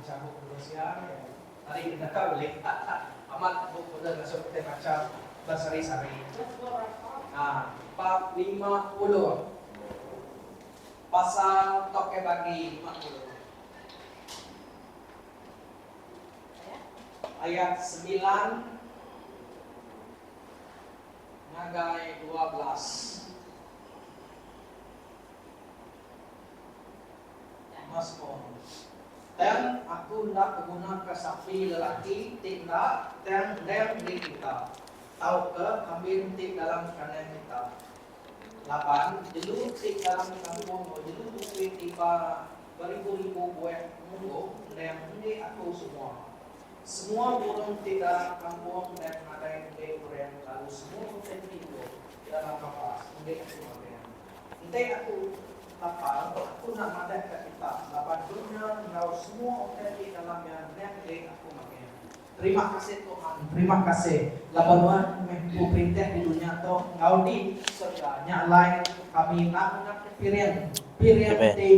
Macha Bup Kudus iya. Tadi deka ulih. Amat Bup Kudus ngasuh kitai macha besehari-sehari. Ha, bab 50. Pasal tauka bagi 50. Ayat semilan ngagai 12. Masmur. Tang aku enda begunaka sapi lelaki ti enda tang endang enggi kita, tauka kambin ti dalam kandang kita. Laban, jelu ti dalam kampung enggau jelu tupi ti ba beribu-ribu buah munggu endang enggi aku semua. Semua burung ti dalam kampung endang nadai enggi orang lalu semua utai ti idup dalam babas enggi aku magang. Enti aku lapar, aku enda madahka kita laban dunya enggau semua utai ti dalam iya endang enggi aku magang. Terima kasih Tuhan, terima kasih laban nuan meh empu perintah di dunya tu enggau di serega. Nya alai kami enda nguna ke piring, piring ti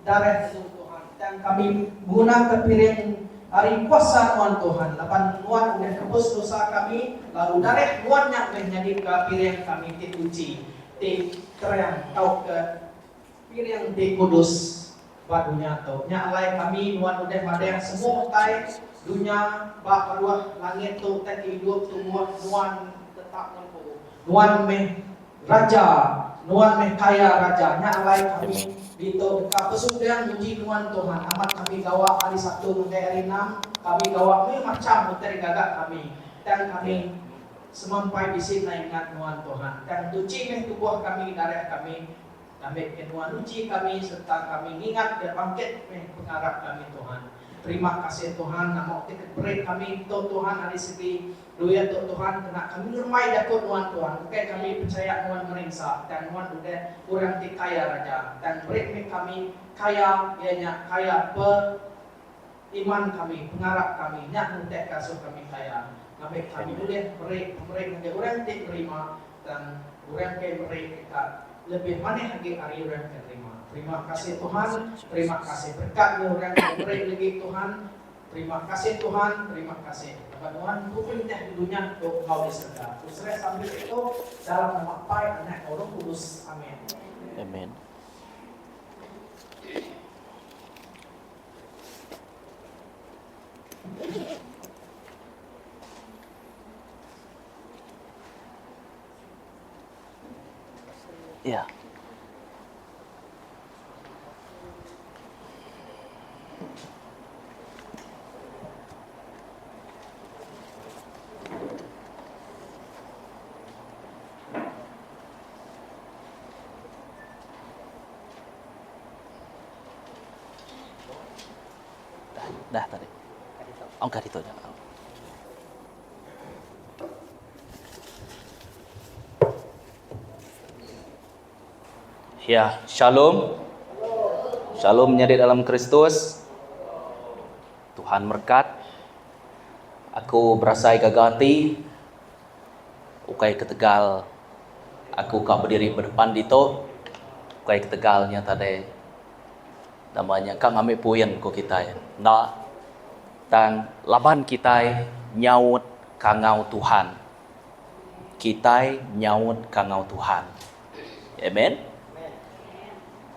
darah jelu Tuhan, tang kami nguna ke piring ari kuasa nuan Tuhan laban nuan udah nebus dosa kami lalu darah nuan nya meh nyadika piring kami ti tuchi, ti terang tauka Piring ti kudus ba dunya tu. Nya alai kami nuan udah madang semua utai dunya ba baruh langit tu utai ti idup tumbuh nuan tetap ngempu. Nuan meh Raja, nuan meh kaya raja. Nya alai kami ditu deka besundang muji nuan Tuhan. Amat kami gawa hari Sabtu ngagai hari Enam, kami gawa mayuh macham utai digaga kami. Tang kami semampai bisi enda ingat nuan Tuhan. Tang tuchi meh tubuh kami darah kami. Ngambi ke Nuan uji kami sereta kami ngingat ke bangkit meh pengarap kami Tuhan. Terima kasih Tuhan nama utai ke diberi kami tu Tuhan ari segi duit tu Tuhan kena kami ngerembai jaku Nuan Tuhan ukai kami pechaya Nuan merinsa tang Nuan udah orang ti kaya raja tang beri meh kami kaya iya nya kaya pe iman kami pengarap kami nya ngutai ke asuh kami kaya ngambi kami ulih meri pemeri ngagai orang ti nerima Tang orang ke meri deka lebih manah agi ari orang ke nerima. Terima kasih Tuhan, terima kasih berekat enggau orang ke meri legi Tuhan. Terima kasih Tuhan, terima kasih laban nuan empu perintah di dunya tu enggau di serega. Ku sereh sambil tu dalam nama Apai, Anak enggau Roh Kudus. Amin. Amen. Ya. Dah, dah tadi. Angkat itu aja. Ya, shalom. Shalom menyadi dalam Kristus. Tuhan merkat. Aku berasai gaga ati ukai ketegal aku ka bediri ba depan ditu, ukai ketegal nya tadi nama nya ka ngambi puin ku kitai. Enda. Tang laban kitai nyaut kangau Tuhan. Kitai nyaut kangau Tuhan. Amen.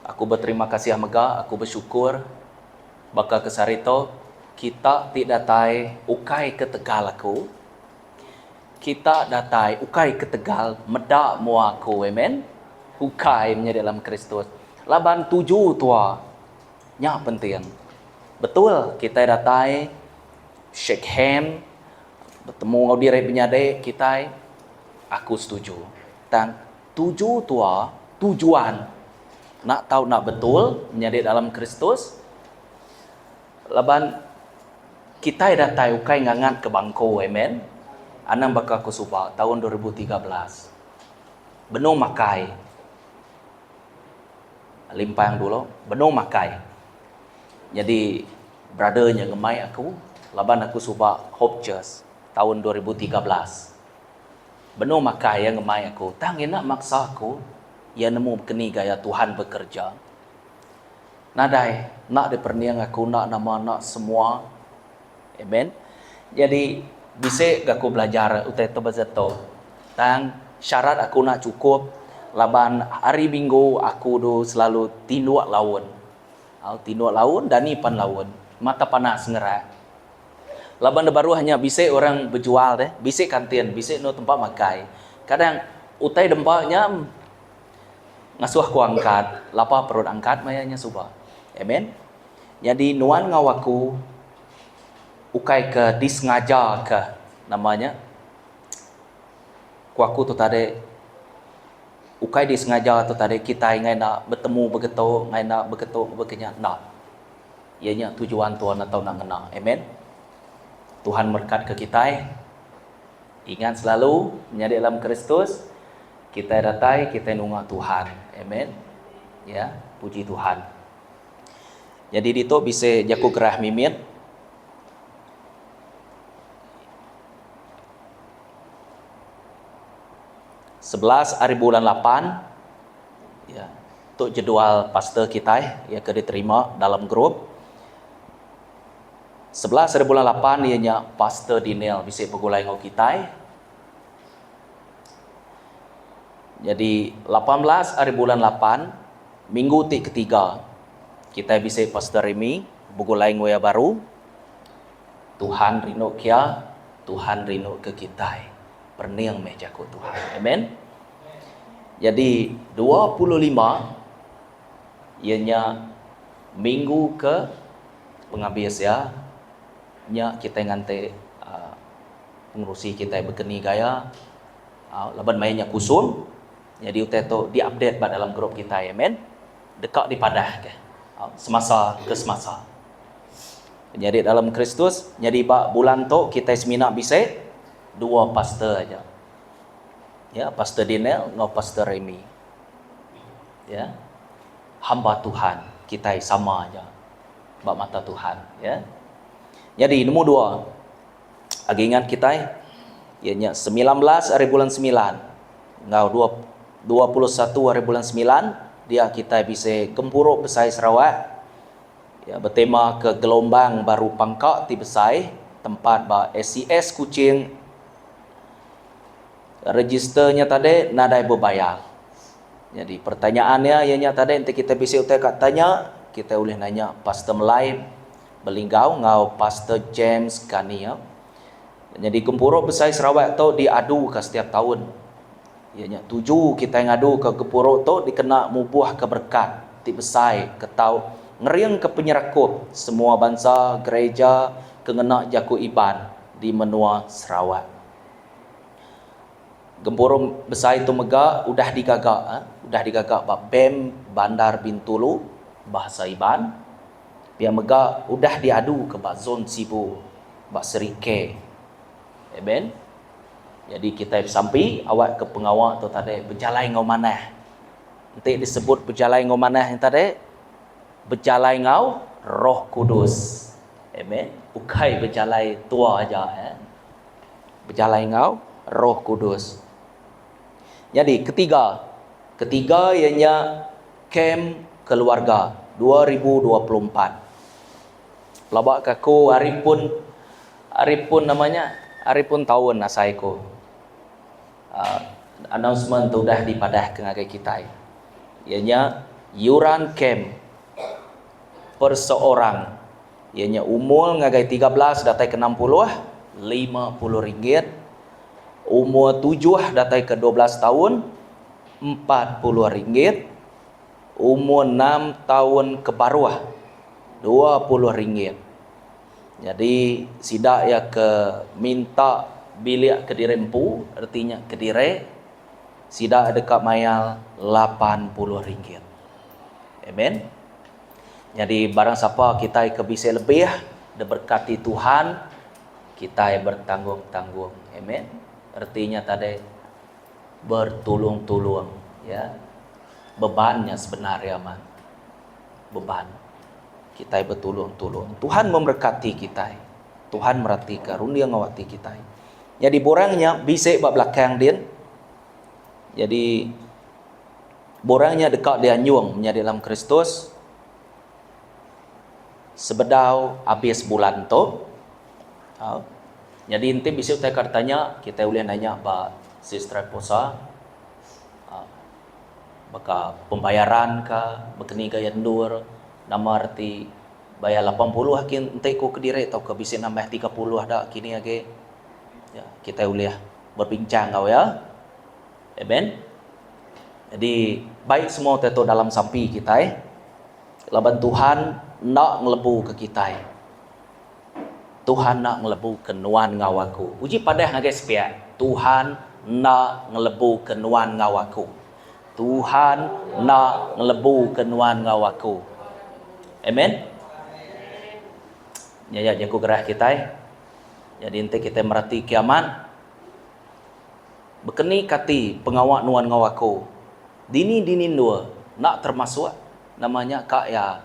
Aku beterima kasih mega, aku besyukur baka ke sehari tu kita ti datai ukai ketegal aku. Kita datai ukai ketegal meda mua aku. Amen. Ukai menyadi dalam Kristus. Laban tuju tua Nya penting. Betul kitai datai shake hand betemu enggau diri menyadi kitai aku setuju. Tang tuju tua tujuan enda tau enda betul menyadi dalam Kristus laban kitai datai ukai ngangat ke bangku amen. Anang baka ku suba taun 2013 benung makai. Limpang dulu benung makai. Nyadi brother nya ngemai aku laban aku suba Hope Church taun 2013. Benung makai iya ngemai aku tang iya enda maksa aku iya nemu bekeni gaya Tuhan bekereja. Nadai enda diperening aku enda nama enda semua. Amen. Jadi bisi ga aku belajar utai tu ba tu. Tang syarat aku enda chukup laban hari minggu aku tu selalu tinduk laun. Au tinduk laun dani pan laun. Mata panas ngerak. Laban da baruh nya bisi orang bejual deh, bisi kantin, bisi endur tempat makai. Kadang utai dempa nya ngasuh ku angkat, lapa perut angkat maya nya suba. Amen. Nyadi nuan enggau aku ukai ke disengaja ke nama nya ku aku tu tadi ukai disengaja tu tadi kitai enggai enda betemu begetu enggai enda begetu bekenya enda. Iya nya tujuan Tuhan atau enda ngena. Amen. Tuhan merekatka kitai. Ingat selalu, menyadi dalam Kristus, kitai datai, kitai nunga Tuhan. Amen. Ya, puji Tuhan. Jadi ditu bisi jaku gerah mimit. 11 hari bulan 8 ya. Tu jadual pastor kitai iya ke diterima dalam grup. 11 hari bulan 8 iya nya Pastor Daniel bisi begulai enggau kitai. Nyadi 18 hari bulan 8 minggu ti ketiga kitai bisi Pastor Remy begulai enggau iya baru. Tuhan rindu ke iya, Tuhan rindu ke kitai. Perening meh jaku Tuhan. Amen. Nyadi 25 iya nya minggu ke pengabis iya nya kitai nganti uhh pengerusi kitai bekeni gaya uhh laban maya nya kusung nyadi utai tu di update ba dalam group kitai amen deka dipadah ke semasa ke semasa. Nyadi dalam Kristus nyadi ba bulan tu kitai semina bisi dua pastor aja. Ya, Pastor Daniel enggau Pastor Remy. Ya. Hamba Tuhan kitai sama aja ba mata Tuhan, ya. Nyadi nombor dua, agi ingat kitai iya nya 19 hari bulan 9 enggau 21 hari bulan 9 dia kitai bisi gempuru besai Sarawak ya betema ke gelombang baru pangka ti besai tempat ba SCS Kuching Register nya tadi nadai bebayar. Nyadi pertanyaan iya, iya nya tadi enti kita bisi utai ka tanya, kita ulih nanya Pastor Melai Belinggau enggau Pastor James Gani iya. Nyadi gempuru besai Sarawak tu diadu ka setiap taun. Iya nya tuju kitai ngadu ka gempuru tu dikena mubuh ka berekat ti besai ke tau ngering ka penyerakup semua bansa gereja ke ngena jaku Iban di menua Sarawak. Gempuru besai tu mega udah digaga udah digaga ba BEM Bandar Bintulu, Bahasa Iban. Pia mega udah diaduka ba Zon Sibu ba Serike. Amen. Nyadi kitai besampi awakka pengawa tu tadi bejalai enggau manah. Enti disebut bejalai enggau manah nya tadi bejalai enggau Roh Kudus. Amen. Ukai bejalai tua aja. Eh. Bejalai enggau Roh Kudus. Nyadi ketiga, ketiga iya nya Kem Keluarga 2024. Pelaba ke aku hari pun hari pun nama nya hari pun taun asai ku uhh announcement tu udah dipadah ke ngagai kitai. Iya nya yuran kem perseorang iya nya umur ngagai 13 datai ke 60, 50 ringgit, umur 7 datai ke 12 taun, 40 ringgit, umur 6 taun ke baruh, 20 ringgit. Nyadi sida iya ke minta bilik kediri empu reti nya kediri sida deka mayar 80 ringgit. Amen. Nyadi barang sapa kitai ke bisi lebih diberkati Tuhan, kitai bertanggung-tanggung. Amen. Reti nya tadi bertulung-tulung ya. Beban nya sebenar iya mah. Beban. Kitai betulung-tulung. Tuhan memberkati kitai. Tuhan meratika runding enggau ati kitai. Nyadi borang nya bisi ba belakang din. Nyadi Borang nya deka dianjung menyadi dalam Kristus. Sebedau abis bulan tu. Au. Nyadi enti bisi utai ka ditanya kitai ulih nanya ba Sis Triposa. Au. Baka pembayaran ka, baka ni gaya endur, nama reti bayar 80 agi enti ku kediri tauka bisi nambah 30 da kini agi. Ya, kitai ulih berbincang enggau iya. Amen. Jadi bai semua utai tu dalam sampi kitai laban Tuhan enda ngelebu ke kitai. Tuhan enda ngelebu ke nuan enggau aku. Uji padah ngagai sepiak, Tuhan enda ngelebu ke nuan enggau aku. Tuhan enda ngelebu ke nuan enggau aku. Amen. Nya ya jaku gerah kitai. Jadi enti kitai mereti kiamat Bekeni kati pengawa nuan enggau aku? Dini-dini endur enda termasuk nama nya ka iya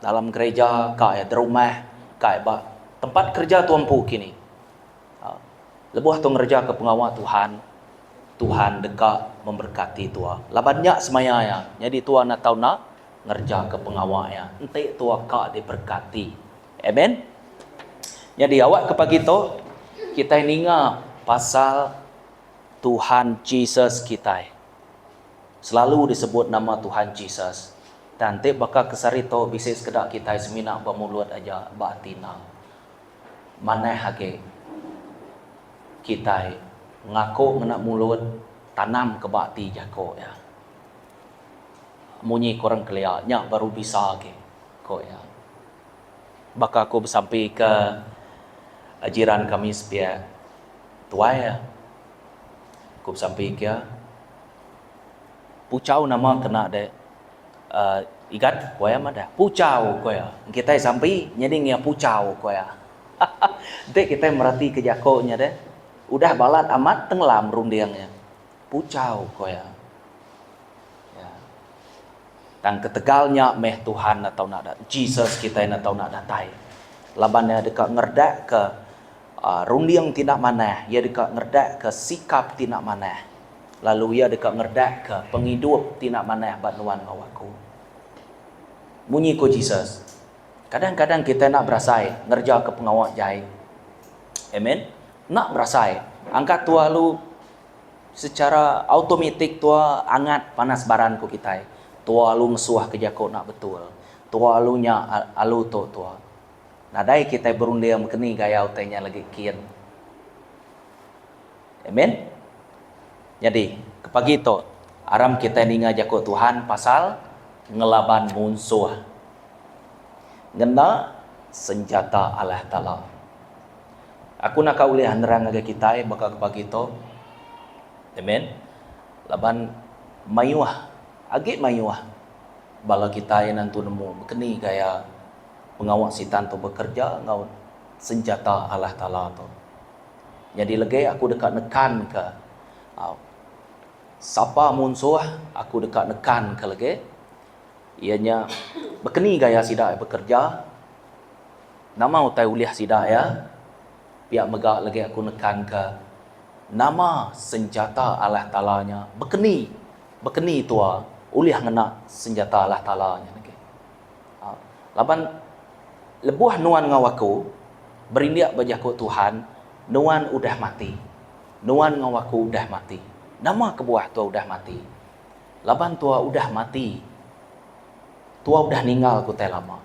dalam gereja, ka iya derumah, ka iya ba tempat kereja tu empu kini. Lebuh tu ngereja ke pengawa Tuhan, Tuhan deka memberkati tua. Laban nya semaya iya, nyadi tua enda tau enda ngereja ke pengawa iya enti tua ka diberkati. Amen. Nyadi awak ke pagi tu kitai ninga pasal Tuhan Jesus kitai. Selalu disebut nama Tuhan Jesus. Tang enti baka ke sehari tu bisi sekeda kitai semina ba mulut aja ba ati enda. Manah agi kitai ngaku ngena mulut tanam ke ba ati jako iya. Munyi ke orang kelia nya baru bisa agi ko iya. Baka aku besampi ke jiran kami sepiak tuai iya. Aku besampi ke iya. Puchau nama kena dek uhh igat ku iya madah. Puchau ku iya. Kitai sampi nyadi ngia puchau ku iya. Haha enti kitai mereti ke jako nya deh udah balat amat tenglam runding iya. Puchau ku iya. Tang ketegal nya meh Tuhan enda tau nak Jesus kitai enda tau nak datai. Laban iya deka ngeredakka runding ti enda manah, iya deka ngeredakka sikap ti enda manah, lalu iya deka ngeredakka pengidup ti enda manah ba nuan enggau aku. Munyi ku Jesus, kadang-kadang kitai enda berasai ngerejaka pengawa jai. Amen. Enda berasai. Angkat tua lalu Secara automatik tua angat panas baran ku kitai. Tua alu ngesuh ke jaku enda betul. Tua alu nya alu tu tua. Nadai kitai berunding bekeni gaya utai nya lagi kin. Amen. Nyadi, ke pagi tu aram kitai ninga jaku Tuhan pasal ngelaban munsuh ngena senjata Allah Taala. Aku naka ulih nerang ngagai kitai baka ke pagi tu. Amen. Laban mayuh agi mayuh bala kitai nentu nemu bekeni gaya pengawa sitan tu bekerja enggau senjata Allah Taala tu. Nyadi legi aku deka nekan ke au sapa munsuh aku deka nekan ke legi iya nya bekeni gaya sida bekerja. Nama utai ulih sida iya? Pia mega legi aku nekanka nama senjata Allah Taala nya bekeni bekeni tua ulih ngena senjata Allah Taala nya legi. Laban lebuh nuan enggau aku berindik ba jaku Tuhan, nuan udah mati. Nuan enggau aku udah mati. Nama kebuah tua udah mati? Laban tua udah mati, tua udah ninggalka utai lama.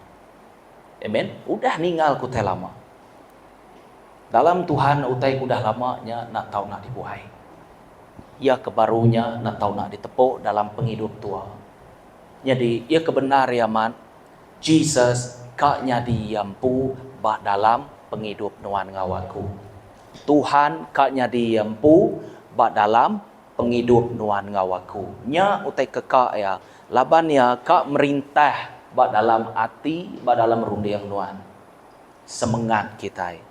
Amen. Udah ningal ke utai lama. Dalam Tuhan utai ke udah lama nya enda tau nak dibuai. Iya ke baru nya enda tau nak ditepu dalam pengidup tua. Nyadi iya ke bendar iya amat, Jesus ka nyadi iya empu ba dalam pengidup nuan enggau aku. Tuhan ka nyadi iya empu ba dalam pengidup nuan enggau aku. Nya utai ke ka iya laban iya ka merintah ba dalam ati ba dalam runding nuan. Semengat kitai.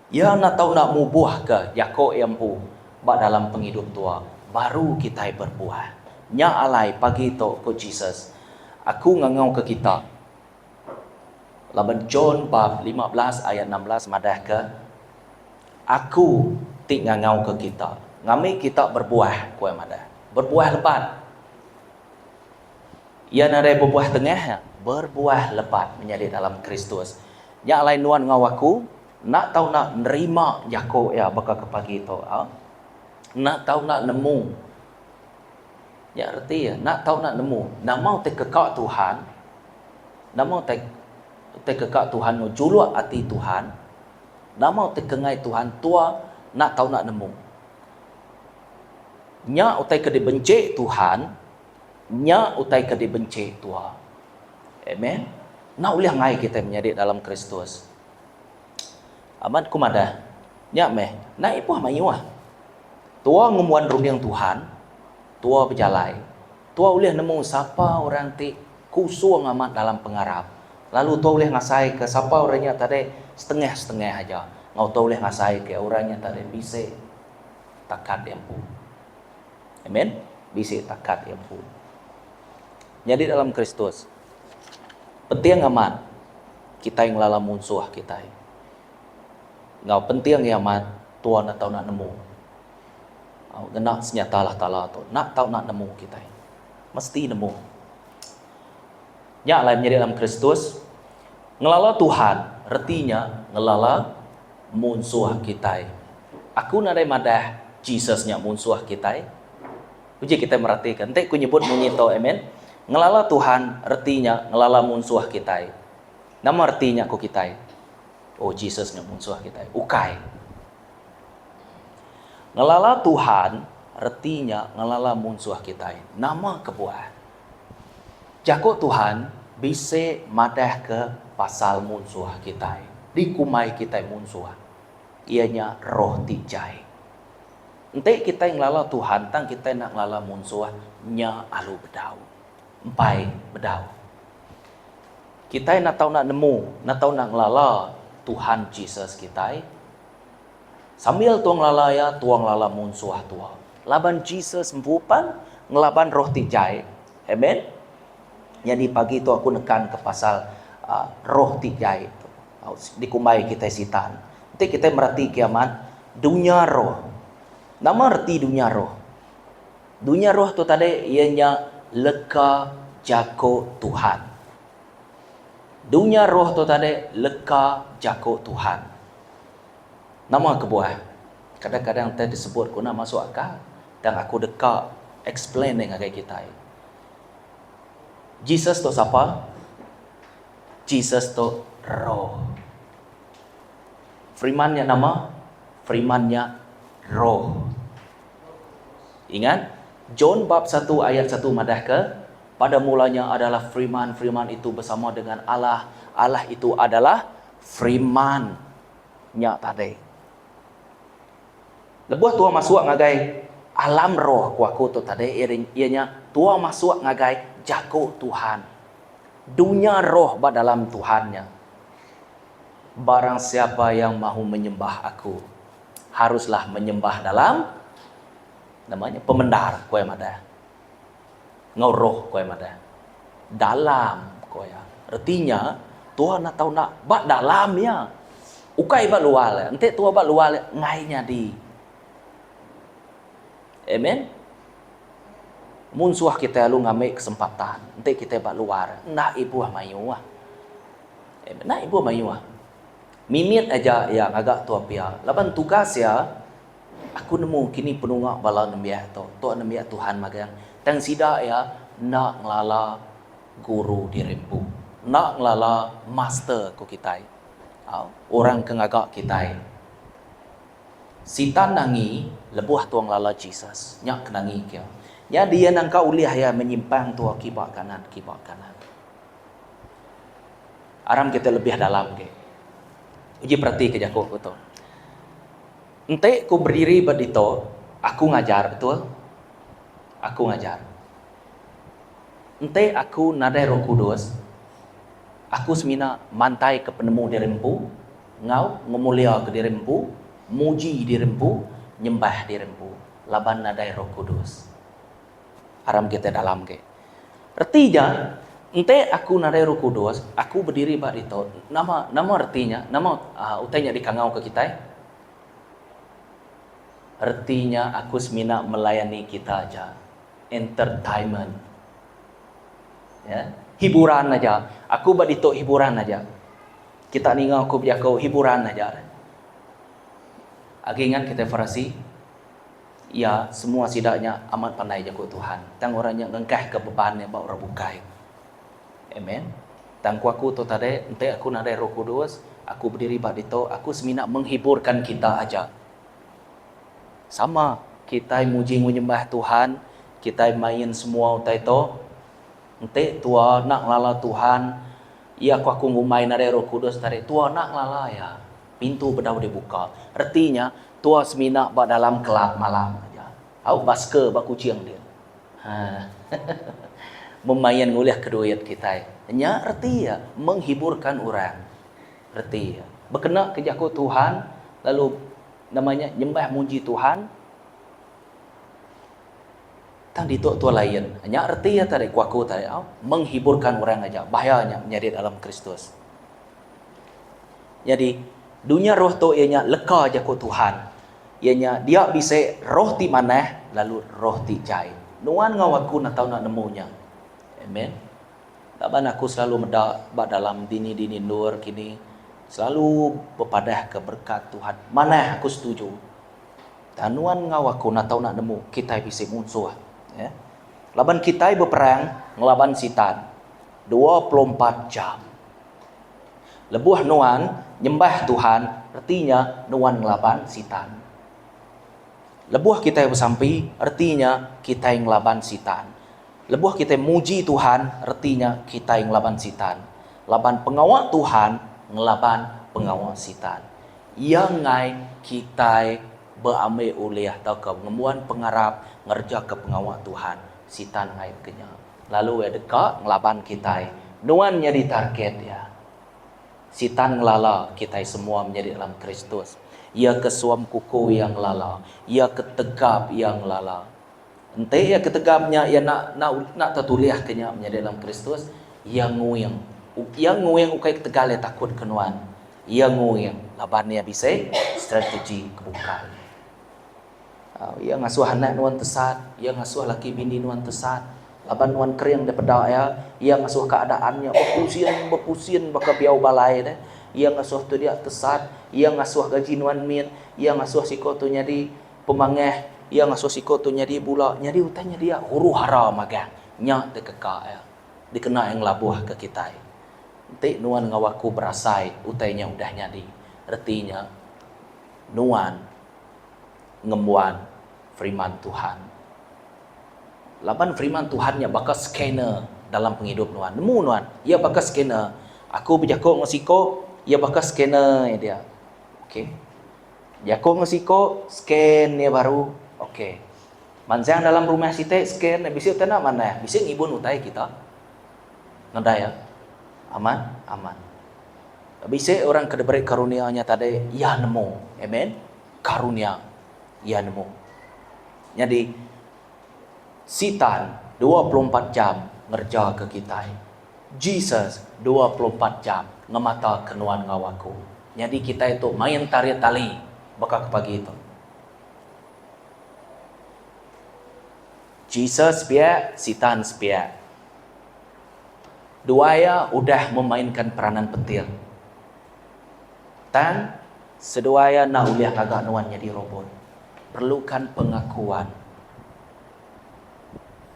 Iya enda tau enda mubuhka jako iya empu ba dalam pengidup tua baru kitai berbuah. Nya alai pagi tu ku Jesus, Aku ngangauka kita laban John bab 15 ayat 16 madahka, Aku ti ngangauka kita, ngambi kita berbuah, ku iya madah. Berbuah lebat. Iya nadai bebuah tengah nya, berbuah lebat menyadi dalam Kristus. Nya alai nuan enggau aku enda tau enda nerima jaku iya baka ke pagi tu. Enda tau enda nemu. Nya reti iya, enda tau enda nemu nama utai keka Tuhan, nama utai utai keka Tuhan enggau juluk ati Tuhan, nama utai ke enggai Tuhan tua enda tau enda nemu. Nya utai ke dibenci Tuhan. Nya utai ke dibenci tua. Amen. Enda ulih ngai kitai menyadi dalam Kristus. Amat ku madah, nya meh, enda ibuh mayuh. Tua ngembuan runding Tuhan, tua bejalai, tua ulih nemu sapa orang ti kusung amat dalam pengarap. Lalu tua ulih ngasaika sapa orang nya tadi setengah-setengah aja. Enggau tua ulih ngasaika orang nya tadi bisi takat iya empu. Amen. Bisi takat iya empu. Nyadi dalam Kristus, penting amat kitai ngelala munsuh kitai. Enggau penting iya amat tua enda tau enda nemu. Ngena senyata Allah Taala tu enda tau enda nemu kitai. Mesti nemu. Nya alai menyadi dalam Kristus, ngelala Tuhan reti nya ngelala munsuh kitai. Aku nadai madah Jesus nya munsuh kitai. Uji kitai meratika enti ku nyebut munyi tu amen. Ngelala Tuhan reti nya ngelala munsuh kitai. Nama reti nya ku kitai? Oh Jesus nya munsuh kitai. Ukai. Ngelala Tuhan reti nya ngelala munsuh kitai. Nama kebuah? Jaku Tuhan bisi madahka pasal munsuh kitai. Dikumbai kitai munsuh, iya nya roh ti jai. Enti kitai ngelala Tuhan tang kitai enda ngelala munsuh, nya alu bedau. Empai bedau. Kitai enda tau enda nemu, enda tau enda ngelala Tuhan Jesus kitai. Sambil tua ngelala iya, tua ngelala munsuh tua. Laban Jesus empu pan ngelaban roh ti jai. Amen. Nyadi pagi tu aku nekan ke pasal uh, roh ti jai tu. Dikumbai kitai sitan. Enti kitai mereti ke amat, dunya roh. Nama reti dunya roh? Dunya roh tu tadi iya nya leka jako Tuhan. Dunya roh tu tadi leka jako Tuhan. Nama kebuah? Kadang-kadang utai disebut ku enda masuk akal tang aku deka explain nya ngagai kitai. Jesus tu sapa? Jesus tu Roh. Firman nya nama? Firman nya Roh. Ingat, John bab satu ayat satu madahka, Pada mulanya adalah Firman, Firman itu bersama dengan Allah, Allah itu adalah Firman nya tadi. Lebuh tua masuk ngagai alam roh ku aku tu tadi iya nya tua masuk ngagai jaku Tuhan. Dunya roh ba dalam Tuhan nya. Barang siapa yang mahu menyembah aku haruslah menyembah dalam nama nya pemendar ku iya madah. Enggau roh ku iya madah. Dalam ku iya. Reti nya tua enda tau enda ba dalam iya. Ukai ba luar iya. Enti tua ba luar iya enggai nyadi. Amen. Munsuh kitai lalu ngambi kesempatan enti kitai ba luar enda ibuh mayuh. Amen. Enda ibuh mayuh. Mimit aja iya ngaga tua pia laban tugas iya Aku nemu kini penunga bala nembiak tu, tu nembiak Tuhan magang, tang sida iya enda ngelala guru diri empu, enda ngelala master ku kitai, orang ke ngaga kitai. Sitan nangi lebuh tua ngelala Jesus, nya ke nangi ke iya. Nyadi iya nangka ulih iya menyimpang tua kiba kanan, kiba kanan. Aram kitai lebih dalam agi. Uji peratika jaku aku tu. Enti ku berdiri ba ditu, aku ngajar betul? Aku ngajar. Enti aku nadai Roh Kudus, aku semina mantaika penemu diri empu enggau ngemuliaka diri empu, muji diri empu, nyembah diri empu laban nadai Roh Kudus. Aram kitai dalam agi. Reti nya, enti aku nadai Roh Kudus, aku bediri ba ditu, nama nama reti nya? Nama uhh utai nya dikangauka kitai? Reti nya aku semina melayani kita aja. Entertainment. Ya. Hiburan aja. Aku ba ditu hiburan aja. Kita ninga aku bejaku hiburan aja. Agi ingat kitai Farasi? Ya, semua sida nya amat pandai jaku Tuhan. Tang orang nya ngengkahka beban iya ba orang bukai. Amen. Tang ku aku tu tadi, enti aku nadai Roh Kudus, aku bediri ba ditu, aku semina menghiburkan kita aja. Sama, kitai muji enggau nyembah Tuhan, kitai main semua utai tu. Enti tua enda ngelala Tuhan, iya ku aku ngumbai nadai Roh Kudus tadi, tua enda ngelala iya. Pintu bedau dibuka. Reti nya, tua semina ba dalam kelab malam aja. Au basker ba Kuching din. Ha. Memain ngulihka duit kitai. Nya reti iya menghiburkan orang. Reti iya. Bekena ke jaku Tuhan lalu nama nya nyembah muji Tuhan. Tang ditu tua lain. Nya reti iya tadi ku aku tadi au menghiburkan orang aja. Bahaya nya menyadi dalam Kristus. Nyadi dunya roh tu iya nya leka jaku Tuhan. Iya nya dia bisi roh ti manah lalu roh ti jai. Nuan enggau aku enda tau enda nemu nya. Amen. Laban aku selalu meda ba dalam dini-dini endur kini selalu bepadahka berekat Tuhan. Manah aku setuju. Tang nuan enggau aku enda tau enda nemu kitai bisi munsuh. Ya. Laban kitai beperang ngelaban Sitan 24 jam. Lebuh nuan nyembah Tuhan, reti nya nuan ngelaban Sitan. Lebuh kitai besampi, reti nya kitai ngelaban Sitan. Lebuh kitai muji Tuhan, reti nya kitai ngelaban Sitan. Laban pengawa Tuhan ngelaban pengawa Sitan. Iya enggai kitai beambi ulih tauka ngembuan pengarap ngerejaka pengawa Tuhan. Sitan enggai baka nya. Lalu iya deka ngelaban kitai. Nuan nyadi target iya. Sitan ngelala kitai semua menyadi dalam Kristus. Iya ke suam kuku iya ngelala. Iya ke tegap iya ngelala. Enti iya ke tegap nya iya enda enda enda tetulihka nya menyadi dalam Kristus, iya nguing. Iya nguing ukai ketegal iya takut ke nuan. Iya nguing laban iya bisi strategi ke bukai. Iya ngasuh anak nuan tesat, iya ngasuh laki bini nuan tesat. Laban nuan kering dipeda iya, iya ngasuh keadaan nya bepusin bepusin baka biau balai deh. Iya ngasuh tu dia tesat, iya ngasuh gaji nuan min, iya ngasuh siko tu nyadi pemangah, iya ngasuh siko tu nyadi bula, nyadi utai nya dia huru hara magang. Nya dikeka iya, dikena iya ngelabuhka kitai. Enti nuan enggau aku berasai utai nya udah nyadi, reti nya nuan ngembuan firman Tuhan. Laban firman Tuhan nya baka scanner dalam pengidup nuan. Nemu nuan, iya baka scanner. Aku bejaku enggau siko, iya baka scanner iya dia. Okey. Jaku enggau siko, scan iya baru. Okey. Mansang dalam rumah siti, scan bisi utai enda manah, bisi ngibun utai kita. Nadai ya. Amat? Amat. Bisi orang ke diberi karunia nya tadi, iya nemu. Amen. Karunia iya nemu. Nyadi, Sitan 24 jam ngerejaka kitai. Jesus 24 jam ngemataka nuan enggau aku. Nyadi kitai tu main tarit tali baka ke pagi tu. Jesus sepiak, Sitan sepiak. Dua iya udah memainkan peranan penting. Tang, seduai iya enda ulih ngaga nuan nyadi robot. Perlukan pengakuan.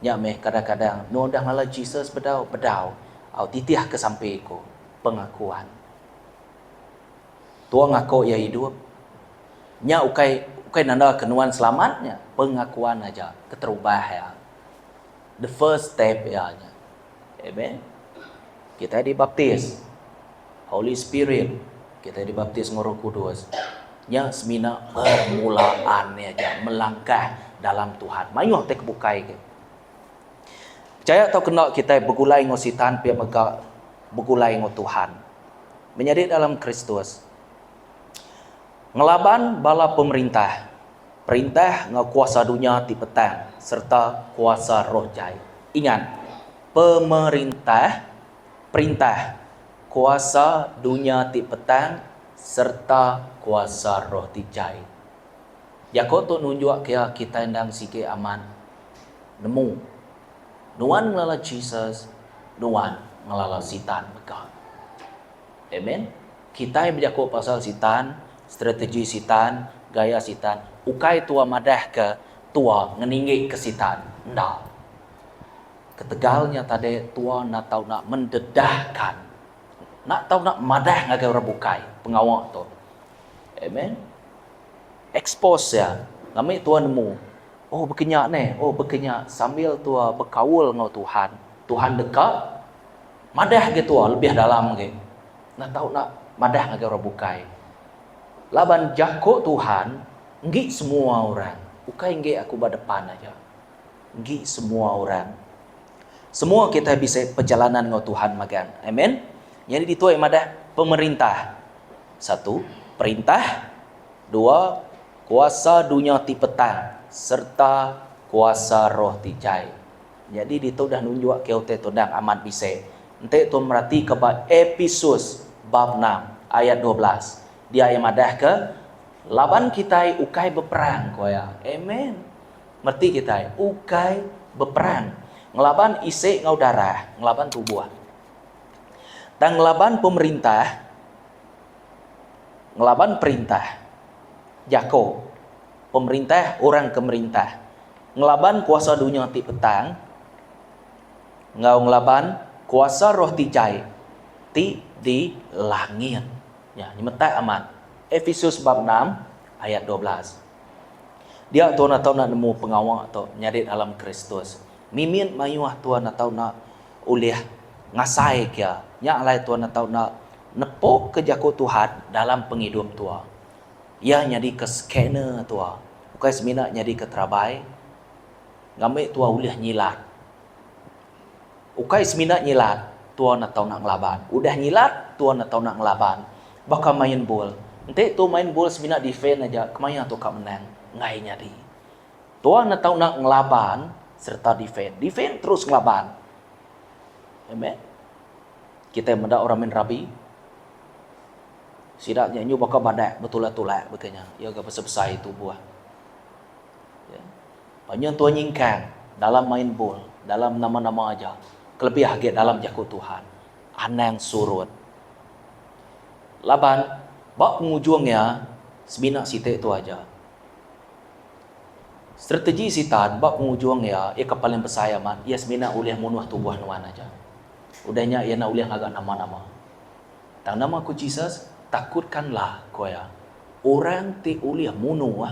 Nya meh kadang-kadang nuan udah ngelala Jesus bedau, bedau. Au titihka sampi ku. Pengakuan. Tua ngaku iya idup. Nya ukai ukai nanda ke nuan selamat nya. Pengakuan aja keterubah iya. The first step iya nya. Amen. Kitai dibaptis. Holy Spirit, kitai dibaptis enggau Roh Kudus. Nya semina permulaan iya aja melangkah dalam Tuhan. Mayuh ti ke bukai ke. Pechaya tauka enda kitai begulai enggau Sitan pia mega begulai enggau Tuhan. Menyadi dalam Kristus. Ngelaban bala pemerintah, perintah enggau kuasa dunya ti petang sereta kuasa roh jai. Ingat, pemerintah perintah, kuasa dunya ti petang sereta kuasa roh ti jai. Jaku tu nunjukka iya kitai endang sigi amat nemu. Nuan ngelala Jesus, Nuan ngelala Sitan mega. Amen. Kitai bejaku pasal Sitan, strategi Sitan, gaya Sitan, ukai tua madahka tua ngeninggika Sitan. Enda. Ketegal nya tadi tua enda tau nak mendedahkan, enda tau nak madah ngagai orang bukai pengawa tu. Amen. Expose iya ngambi tua nemu oh baka nya neh, oh baka nya sambil tua bekaul enggau Tuhan. Tuhan deka madah agi tua lebih dalam agi. Enda tau nak madah ngagai orang bukai. Laban jaku Tuhan enggi semua orang, ukai enggi aku ba depan aja. Enggi semua orang. Semua kitai bisi perjalanan enggau Tuhan magang. Amen. Nyadi ditu ai madah pemerintah. Satu, perintah. Dua, kuasa dunya ti petang serta kuasa roh ti jai. Nyadi ditu dah nunjuk ke utai tu endang amat bisi. Enti tu meratika ba Episus bab enam ayat 12, dia iya madahka laban kitai ukai beperang ku iya. Amen. Mereti kitai, ukai beperang ngelaban isi enggau darah, ngelaban tubuh. Tang ngelaban pemerintah, ngelaban perintah. Jako, pemerintah orang ke merintah. Ngelaban kuasa dunya ti petang enggau ngelaban kuasa roh ti jai ti di langit. Nya, nyemetak amat. Efesus bab enam ayat 12. Dia tuan atau enda nemu pengawa tu nyadi dalam Kristus. Mimit mayuh tuan atau enda ulih ngasai ke nya alai tuan atau enda nepok ke jaku Tuhan dalam pengidup tua. Iya nyadi ke scanner tua, ukai semina nyadi ke terabai ngambi tua ulih nyilat. Ukai semina nyilat tuan atau enda ngelaban. Udah nyilat tuan atau enda ngelaban. Baka main bol. Enti tu main bol semina defend aja kemaya tu ka menang. Enggai nyadi. Tuan enda tau enda ngelaban sereta defend. Defend terus ngelaban. Amen. Kitai meda orang main rugby. Sida nya nyu baka badak betulak-tulak baka nya. Iya ga besai-besai tubuh. Ya. Panjung tuan nyingkang dalam main bol, dalam nama-nama aja. Kelebih agi dalam jaku Tuhan. Anang surut. Laban ba pengujung iya semina siti tu aja. Strategi Sitan ba pengujung iya, iya ke paling besai amat, iya semina ulih munuh tubuh nuan aja. Udah nya iya enda ulih ngaga nama-nama. Tang nama ku Jesus, Takutkanlah, ku iya, orang ti ulih munuh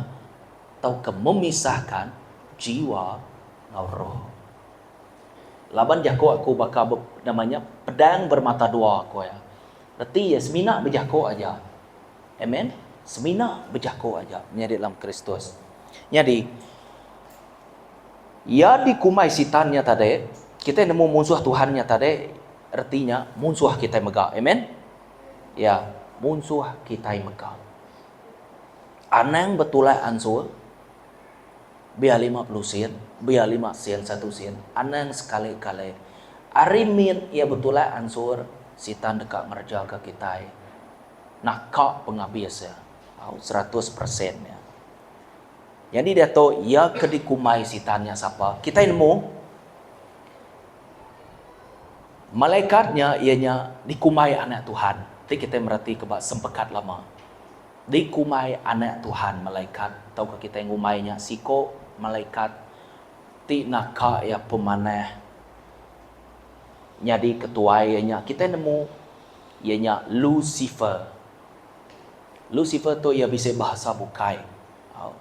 tauka memisahkan jiwa enggau roh. Laban jaku aku baka nama nya pedang bermata dua ku iya. Reti iya semina bejaku aja. Amen. Semina bejaku aja menyadi dalam Kristus. Nyadi iya dikumbai sitan nya tadi, kitai nemu munsuh Tuhan nya tadi reti nya munsuh kitai mega. Amen. Ya, munsuh kitai mega. Anang betulak ansur. Biar 50 sen, biar lima sen, satu sen, anang sekali-kali. Ari mit iya betulak ansur, Sitan deka ngerejaka kitai naka pengabis iya, au 100% iya. Nyadi diatu iya ke dikumbai Sitan nya sapa? Kitai nemu malaikat nya iya nya dikumbai anak Tuhan ti kitai meratika ba Sempekat Lama. Dikumbai anak Tuhan malaikat tauka kitai ngumbai nya siko malaikat ti naka iya pemanah nyadi ketuai iya nya kitai nemu iya nya Lucifer. Lucifer tu iya bisi bahasa bukai au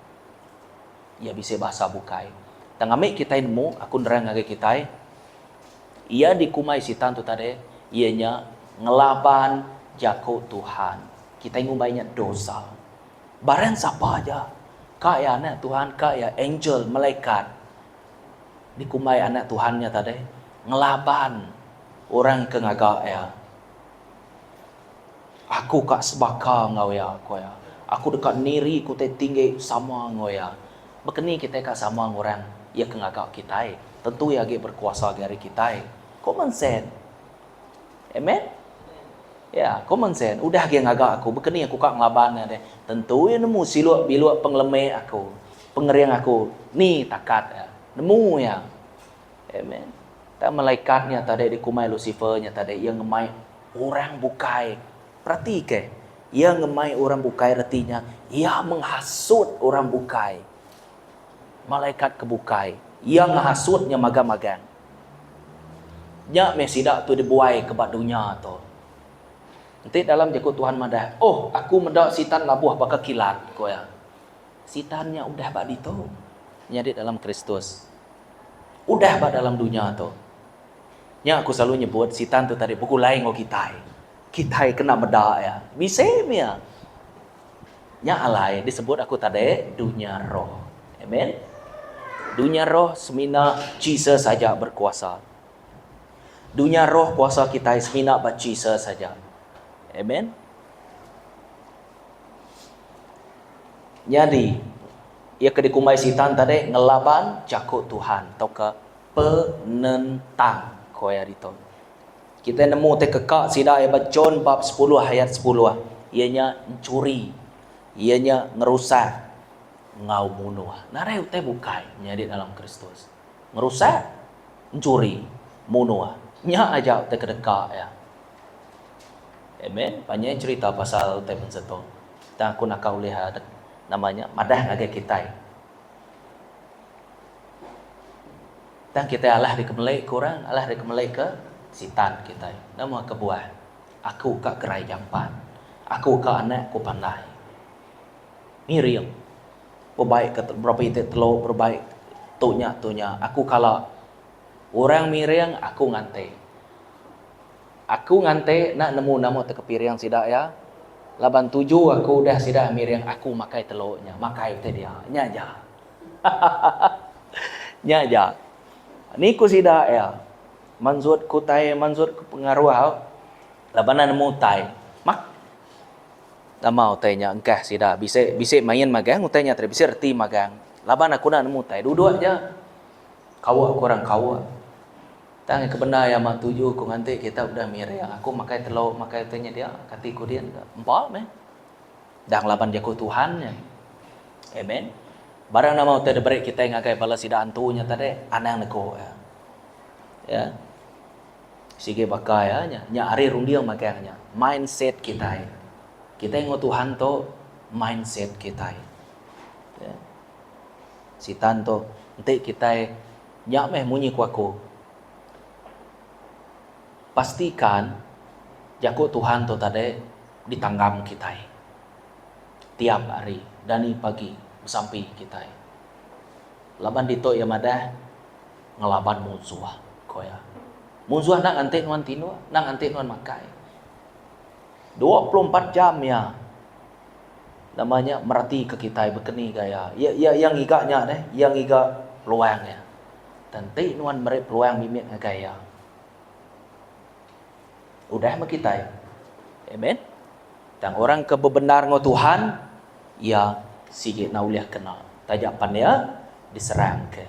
iya bisi bahasa bukai. Tang ami kitai nemu aku nerang ngagai kitai iya dikumbai sitan tu tadi iya nya ngelaban jaku Tuhan. Kitai ngumbai nya dosa. Barang sapa aja, ka iya anak Tuhan, ka iya angel, malaikat, dikumbai anak Tuhan nya tadi, ngelaban orang ke ngaga iya. Aku ka sebaka enggau iya, ku iya. Aku deka niri ke utai tinggi sama enggau iya. Baka ni kitai ka sama enggau orang iya ke ngaga kitai? Tentu iya agi berkuasa agi ari kitai. Common sense. Amen. Ya, common sense. Udah agi ngaga aku, baka ni aku ka ngelaban iya deh. Tentu iya nemu siluk biluk pengelemi aku, pengering aku, ni takat iya. Nemu iya. Amen. Tang malaikat nya tadi dikumbai Lucifer nya tadi iya ngemai orang bukai. Peratika, iya ngemai orang bukai reti nya iya menghasut orang bukai. Malaikat ke bukai, iya ngehasut nya magang-magang. Nya meh sida tu dibuai ke ba dunya tu. Enti dalam jaku Tuhan madah, Oh, aku meda Sitan labuh baka kilat, ku iya. Sitan nya udah ba ditu, nyadi dalam Kristus. Udah ba dalam dunya tu. Nya aku selalu nyebut Sitan tu tadi begulai enggau kitai. Kitai kena meda iya. Bisi mih iya. Nya alai disebut aku tadi dunya roh. Amen. Dunya roh semina Jesus aja berkuasa. Dunya roh kuasa kitai semina ba Jesus aja. Amen. Nyadi, iya ke dikumbai Sitan tadi ngelaban jaku Tuhan tauka penentang, ko iya ditu. Kitai nemu ti keka sida iya ba John bab sepuluh ayat sepuluh, iya nya enchuri, iya nya ngerusak enggau munuh. Nadai utai bukai menyadi dalam Kristus. Ngerusak, enchuri, munuh. Nya aja utai ke deka iya. Amen. Panjai cherita pasal utai bansa tu. Tang aku naka ulih nama nya madah ngagai kitai. Tang kitai alah dikemeli ke orang, alah dikemeli ke sitan kitai. Nama kebuah? Aku ka gerai jampat. Aku ka anak ku pandai. Miring. Bebaik ke berapa iti telo bebaik tu nya tu nya aku kala orang miring aku nganti. Aku nganti enda nemu nama te kepiring sida iya laban tuju aku udah sida miring aku makai telo nya makai utai dia nya aja. Hahaha nya aja. Ni ku sida iya mansut ku utai mansut ku pengaruh au laban enda nemu utai. Mak. Nama utai nya engkah sida bisi bisi main magang utai nya tadi bisi reti magang laban aku enda nemu utai duduk aja kawa ku orang kawa tang ke bendar iya amat tuju ku nganti kita udah miring aku makai telo makai utai nya dia kati ku din ka empa meh dang laban jaku Tuhan nya amen barang nama utai diberi kitai ngagai bala sida antu nya tadi anang neko iya ya. Sigi baka iya nya. Nya ari runding magang nya. Mindset kitai. Kitai enggau Tuhan tu mindset kitai. Ya. Sitan tu enti kitai nya meh munyi ku aku. Pastikan jaku Tuhan tu tadi ditanggam kitai. Tiap hari dani pagi besampi kitai. Laban ditu iya madah ngelaban munsuh, ku iya. Munsuh enda nganti nuan tinduk, enda nganti nuan makai. 24 jam iya nama nya meratika kitai bekeni gaya. Iya iya iya ngiga nya deh, iya ngiga peluang iya. Tang enti nuan meri peluang mimit ngagai iya. Udah meh kitai. Amen. Tang orang ke bebendar enggau Tuhan, iya sigi enda ulih kena taja pan iya diserangka.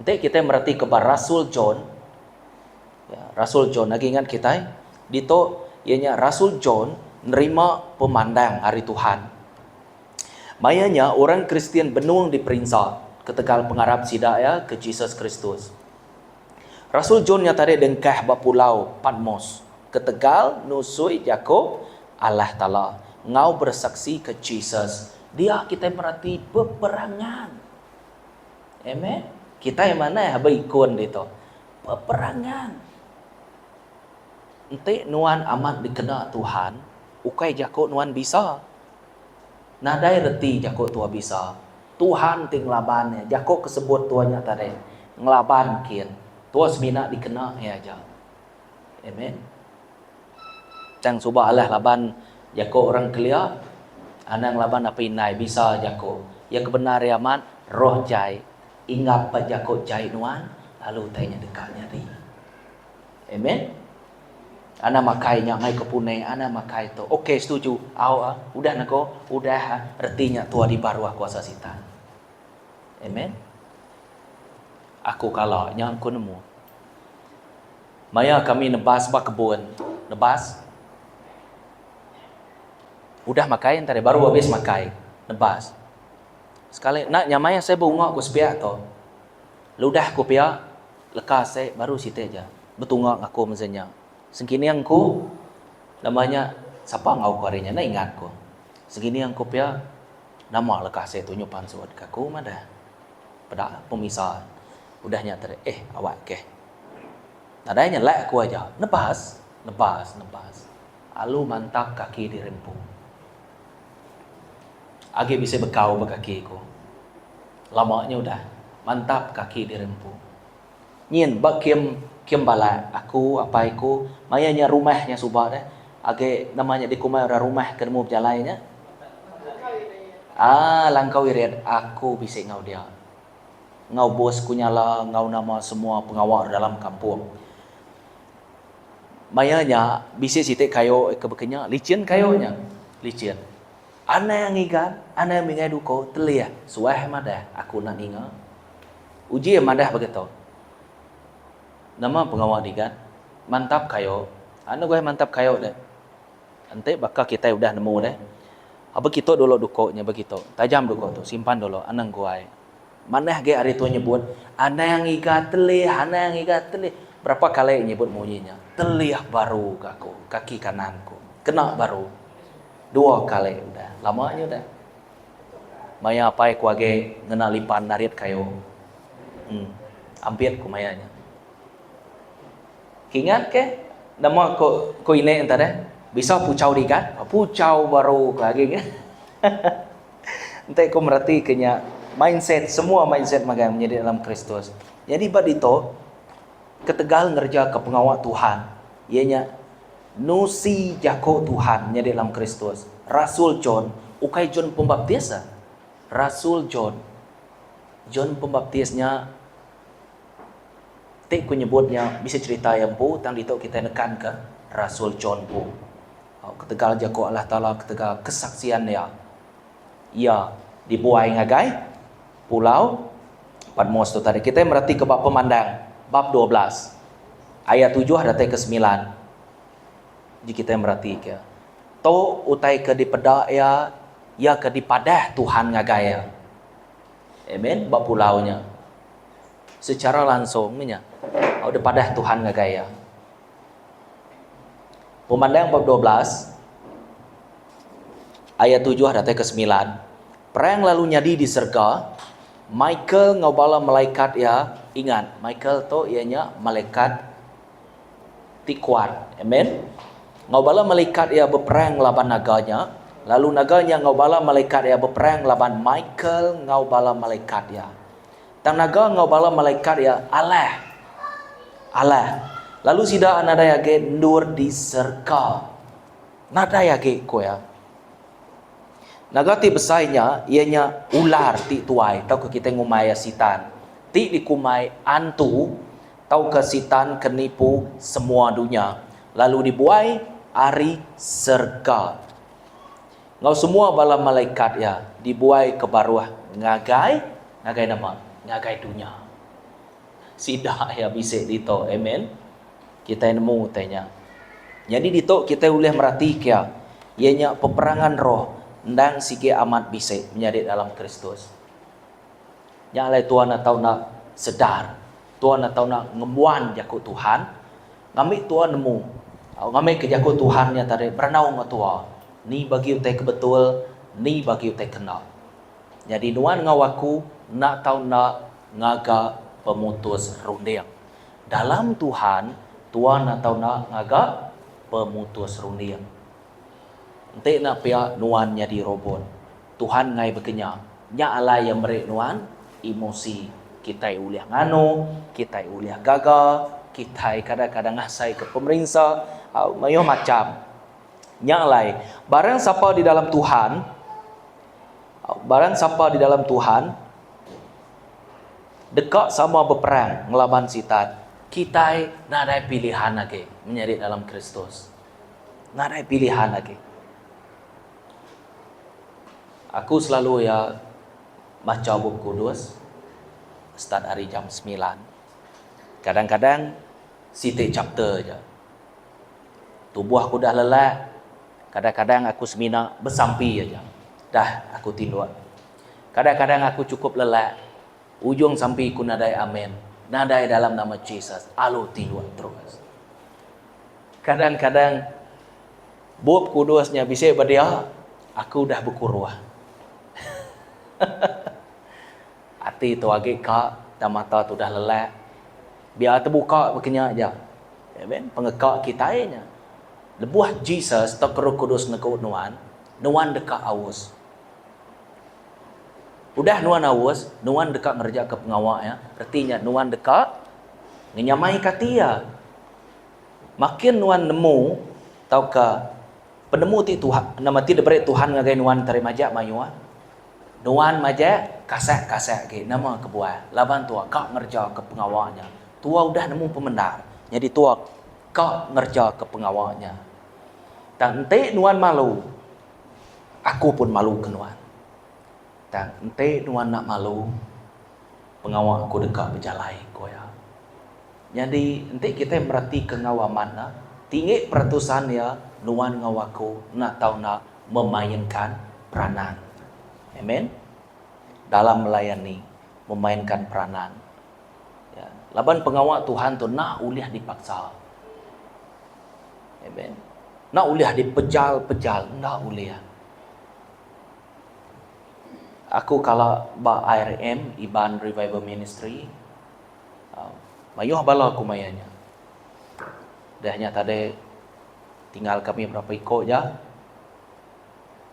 Enti kitai meratika ba Rasul John, ya, Rasul John agi ingat kitai, ditu iya nya Rasul John nerima pemandang ari Tuhan. Maya nya orang Kristian benung diperinsa ketegal pengarap sida iya ke Jesus Kristus. Rasul John nya tadi dengkah ba pulau Patmos ketegal nusui jaku Allah Taala enggau beresaksika Jesus. Dia kitai merati peperangan. Amen. Kitai manah ba ikon ditu. Peperangan. Enti nuan amat dikena Tuhan, ukai jaku nuan bisa. Nadai reti jaku tua bisa. Tuhan ti ngelaban iya. Jaku ke sebut tua nya tadi, ngelaban kin. Tua semina dikena iya aja. Amen. Tang suba alah laban jaku orang kelia, anang laban apai indai bisa jaku. Iya ke bendar iya amat, roh jai inggap ba jaku jai nuan lalu utai nya deka nyadi. Amen. Anang makai nya mai ke pune, anang makai tu. Okey setuju. Au ah, udah nego, udah ah, reti nya tua di baruh kuasa sitan. Amen. Aku kala nya ku nemu. Maya kami nebas ba kebun, nebas. Udah makai entara baru habis makai, nebas. Sekali enda nyamai asai beunga ku sepiak tu. Ludah ku pia. Leka asai baru siti aja betunga ngaku mesen nya. Sengkining ku nama nya sapa enggau ku ari nya enda ingat ku. Sengkining ku pia nama leka asai tu nyu pansut ka ku madah. Peda pemisa udah nya tadi eh awak keh. Nadai nya lek ku aja nebas nebas nebas alu mantap kaki diri empu. Agi bisi bekau ba kaki ku. Lama nya udah mantap kaki diri empu. Nyin ba kem kem balak aku apai ku maya nya rumah nya suba deh agi nama nya dikumbai orang rumah ke nemu bejalai nya aaa langkau irit aku bisi enggau dia enggau bos ku nyala enggau nama semua pengawa dalam kampung. Maya nya bisi siti kayu ke baka nya licin kayu nya licin. Anang ngigat, anang mingai duko, telih, suah madah, aku enda ninga. Uji madah begitu. Nama pengawa digat? Mantap kayu. Anu guai mantap kayu deh. Enti baka kitai udah nemu deh. Begitu dulu duko nya begitu. Tajam duko tu, simpan dulu, anang guai. Manah agi ari tu nyebut, anang ngiga telih, anang ngiga telih. Berapa kali nyebut munyi nya, telih baru ga aku, kaki kanan ku. Kena baru. Dua kali udah. Lama nya udah. Maya apai ku agi ngena lipan narit kayu. Em. Ampit ku maya nya. Kingat ke nama ko ko ine enta deh. Bisa puchau digat, puchau baru ku agi nya. Enti ku mereti ke nya mindset semua mindset magang menyadi dalam Kristus. Nyadi ba ditu ketegal ngereja ke pengawa Tuhan iya nya Nusi jako Tuhan nyadi dalam Kristus. Rasul John, ukai John Pembaptis ah. Rasul John. John Pembaptis nya ti ku nyebut nya bisi cherita iya empu tang ditu kitai nekan ke Rasul John empu. Ketegal jako Allah Taala ketegal kesaksian iya, iya dibuai ngagai pulau Patmos tu tadi. Kitai mereti ke ba Pemandang bab 12 ayat tujuh datai ke semilan. Ji kitai meratika. Tu utai ke dipeda iya, iya ke dipadah Tuhan ngagai iya. Amen. Ba pulau nya. Secara langsung meh nya. Au dipadah Tuhan ngagai iya. Pemandang bab 12 ayat tujuh datai ke semilan. Perang lalu nyadi di serega, Michael enggau bala malaikat iya, ingat, Michael tu iya nya malaikat ti kuat. Amen. Enggau bala malaikat iya beperang ngelaban naga nya, lalu naga nya enggau bala malaikat iya beperang ngelaban Michael enggau bala malaikat iya. Tang naga enggau bala malaikat iya alah. Alah. Lalu sida nadai agi endur di serega. Nadai agi, ku iya. Naga ti besai nya, iya nya ular ti tuai tauka kitai ngumbai iya Sitan, ti dikumbai Antu tauka Sitan ke nipu semua dunya, lalu dibuai ari serega. Enggau semua bala malaikat iya dibuai ke baruh ngagai ngagai nama? Ngagai dunya. Sida iya bisi ditu. Amen. Kitai nemu utai nya. Nyadi ditu kitai ulih meratika iya nya peperangan roh endang sigi amat bisi menyadi dalam Kristus. Nya alai tuan enda tau enda sedar, tuan enda tau enda ngembuan jaku Tuhan ngambi tuan nemu ngambika jaku Tuhan nya tadi berandau enggau tua ni bagi utai ke betul ni bagi utai ke enda. Nyadi nuan enggau aku enda tau enda ngaga pemutus runding. Dalam Tuhan, tuan atau enda ngaga pemutus runding. Enti enda pia, nuan nyadi robot. Tuhan enggai bekenya. Nya alai Iya meri nuan emosi. Kitai ulih nganu, kitai ulih gaga, kitai kadang-kadang ngasaika pemerinsa, mayuh macham. Nya alai, barang sapa di dalam Tuhan, barang sapa di dalam Tuhan, Deka sama beperang ngelaban Sitan, kitai nadai pilihan agi menyadi dalam Kristus. Nadai pilihan agi. Aku selalu iya macha Bup Kudus start ari jam semilan. Kadang-kadang siti chapter aja. Tubuh aku udah lelak, kadang-kadang aku semina besampi aja. Dah aku tinduk. Kadang-kadang aku chukup lelak, ujung sampi ku nadai amen. Nadai dalam nama Jesus. Alu tinduk terus. Kadang-kadang Bup Kudus nya bisi ba dia, aku udah bekuruh. Ati tu agi ka tang mata tu udah lelak. Biar tebuka baka nya aja. Amen. Pengeka kitai nya. Lebuh Jesus tauka Roh Kudus negu nuan, nuan deka aus. Udah nuan aus, nuan deka ngerejaka pengawa iya, reti nya nuan deka ngenyamaika ati iya. Makin nuan nemu tauka penemu ti Tuhan nama ti diberi Tuhan ngagai nuan tari majak mayuh, nuan majak kasak-kasak agi. Nama kebuah? Laban tua ka ngereja ke pengawa nya. Tua udah nemu pemendar, nyadi tua ka ngereja ke pengawa nya. Tang enti nuan malu, aku pun malu ke nuan. Tang enti nuan enda malu, pengawa aku deka bejalai, ku iya. Nyadi, enti kitai meratika enggau amat ne, tinggi peratusan iya nuan enggau aku enda tau enda memainkan peranan. Amen. Dalam melayani, memainkan peranan. Ya. Laban pengawa Tuhan tu enda ulih dipaksa. Amen. Enda ulih dipejal-pejal, enda ulih. Aku kala ba IRM, Iban Revival Ministry, Mayuh bala ku maya nya. Udah nya tadi tinggal kami berapa iko ja.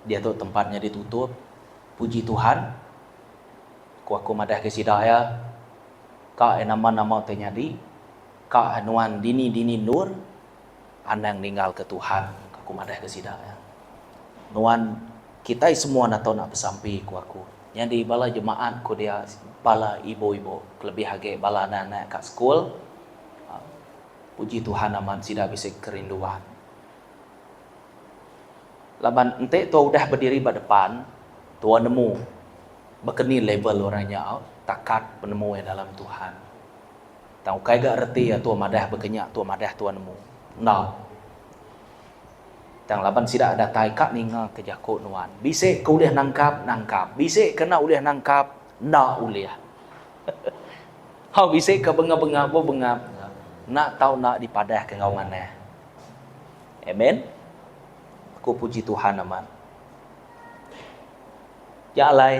Diatu tempat nya ditutup. Puji Tuhan ku aku madah ke sida iya ka iya nama-nama utai nyadi ka nuan dini-dini endur anang ninggal ke Tuhan ku aku madah ke sida iya. Nuan kitai semua enda tau nak besampi ku aku. Nyadi bala jemaat ku dia bala ibu-ibu kelebih agi bala anak-anak ka sekul puji Tuhan amat sida bisi kerinduan. Laban enti tua udah bediri ba depan tua nemu baka ni level orang nya takat penemu iya dalam Tuhan. Tang ukai ga reti iya tua madah baka nya tua madah tua nemu. Enda. Tang laban sida datai ka ninga ke jaku nuan. Bisi ke ulih nangkap, nangkap. Bisi ke enda ulih nangkap, enda ulih. Hau bisi ke bengap-bengap pun bengap. Enda tau enda dipadah ke enggau manah. Amen. Aku puji Tuhan amat. Nya alai,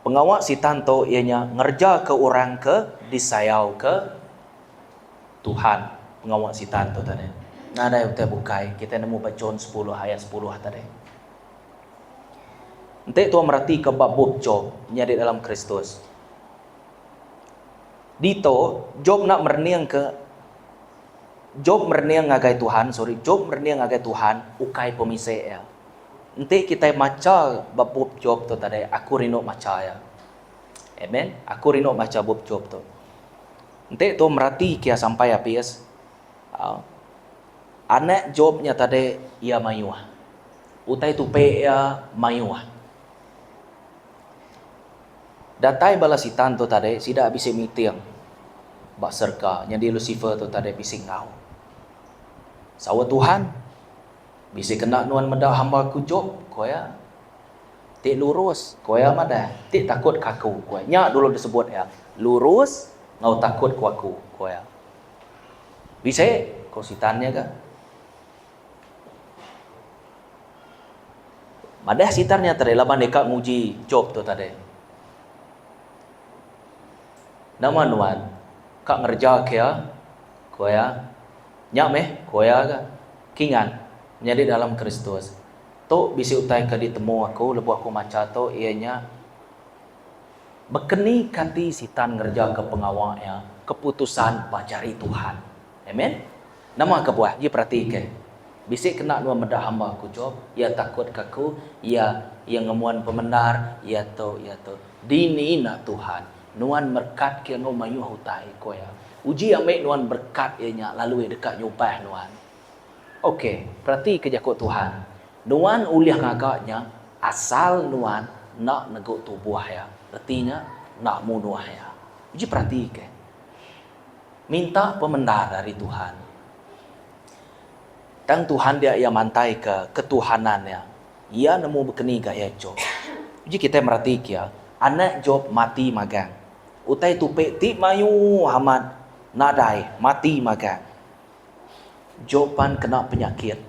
pengawa sitan tu iya nya ngereja ke orang ke disayau ke Tuhan pengawa sitan tu tadi. Nadai utai bukai kitai nemu ba John sepuluh ayat sepuluh tadi. Enti tua meratika ba bup Job nyadi dalam Kristus. Ditu Job enda merening ke Job merening ngagai Tuhan, sorry, Job merening ngagai Tuhan ukai pemise iya. Enti kitai macha ba bup Job tu tadi, aku rindu macha iya. Amen. Aku rindu macha bup Job tu. Enti tu merati kia sampai apis, anak Job nya tadi iya mayuh. Utai tupi iya mayuh. Datai bala sitan tu tadi sida bisi meeting ba serega nyadi Lucifer tu tadi bisi enggau. Saut Tuhan, bisi kena nuan meda hamba aku Job, ku iya. Ti lurus, ku iya madah, ti takut ke aku, ku iya. Nya dulu disebut iya, lurus enggau takut ku aku, ku iya. Bisi, ku Sitan nya ga. Madah Sitan nya tadi laban deka nguji Jop tu tadi. Nama nuan ka ngereja ke iya? Ku iya. Nya meh, ku iya ga. Kingat, menyadi dalam Kristus. Tu bisi utai ke ditemu aku lebuh aku macha tu iya nya bekeni kati Sitan ngerejaka pengawa iya keputusan ba jari Tuhan. Amen. Nama kebuah? Ji peratika. Bisi kena nuan meda hamba aku Job, iya takutka aku, iya iya ngemuan pemendar, iya tu, iya tu. Dini enda Tuhan, nuan merekatka iya enggau mayuh utai, ku iya. Uji ambi nuan berekat iya nya lalu iya deka nyubah nuan. Ok, peratika jaku Tuhan. Nuan ulih ngaga nya asal nuan enda negu tubuh iya, reti nya enda munuh iya. Uji peratika. Minta pemendar ari Tuhan. Tang Tuhan dia iya mantaika ketuhanan iya. Iya nemu bekeni gaya Job. Uji kitai meratika iya, anak Job mati magang. Utai tupi ti mayuh amat nadai mati magang. Job pan kena penyakit.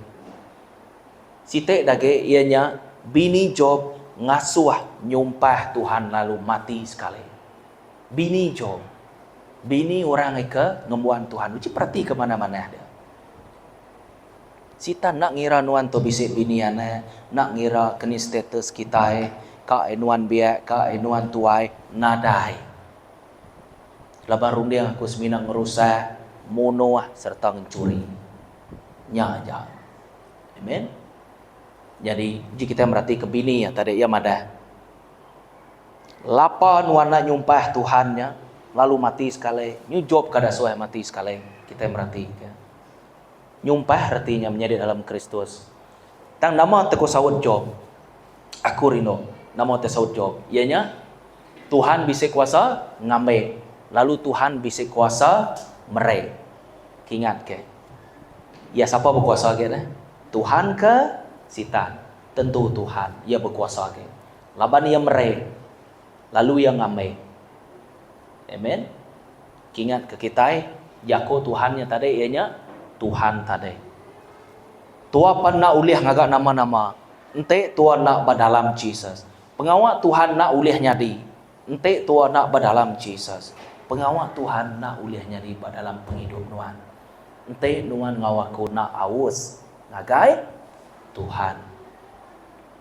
Siti da agi iya nya bini Job ngasuh nyumpah Tuhan lalu mati sekali. Bini Job. Bini orang ke ngembuan Tuhan. Uji peratika manah-manah dia. Sitan enda ngira nuan tu bisi bini anak, enda ngira keni status kitai, ka ai nuan biak, ka ai nuan tuai, nadai. Laban runding aku semina ngerusak, munuh sereta ngenchuri. Nya aja. Amen. Nyadi, uji kitai meratika bini iya tadi, iya madah, Lapa nuan enda nyumpah Tuhan nya lalu mati sekali, nyu Job kada suah mati sekali, kitai meratika. Nyumpah reti nya menyadi dalam Kristus. Tang nama te ku saut Job? Aku rindu. Nama te saut Job? Iya nya, Tuhan bisi kuasa ngambi, lalu Tuhan bisi kuasa meri. Kingat ke. Iya sapa bekuasa agi deh? Tuhan ke Sitan? Tentu Tuhan. Iya bekuasa agi. Laban Iya meri, lalu Iya ngambi. Amen. Kingat ke kitai, jaku Tuhan nya tadi iya nya Tuhan tadi. Tua pan enda ulih ngaga nama-nama enti tua enda ba dalam Jesus. Pengawa Tuhan enda ulih nyadi enti tua enda ba dalam Jesus. Pengawa Tuhan enda ulih nyadi ba dalam pengidup nuan enti nuan enggau aku enda aus ngagai Tuhan.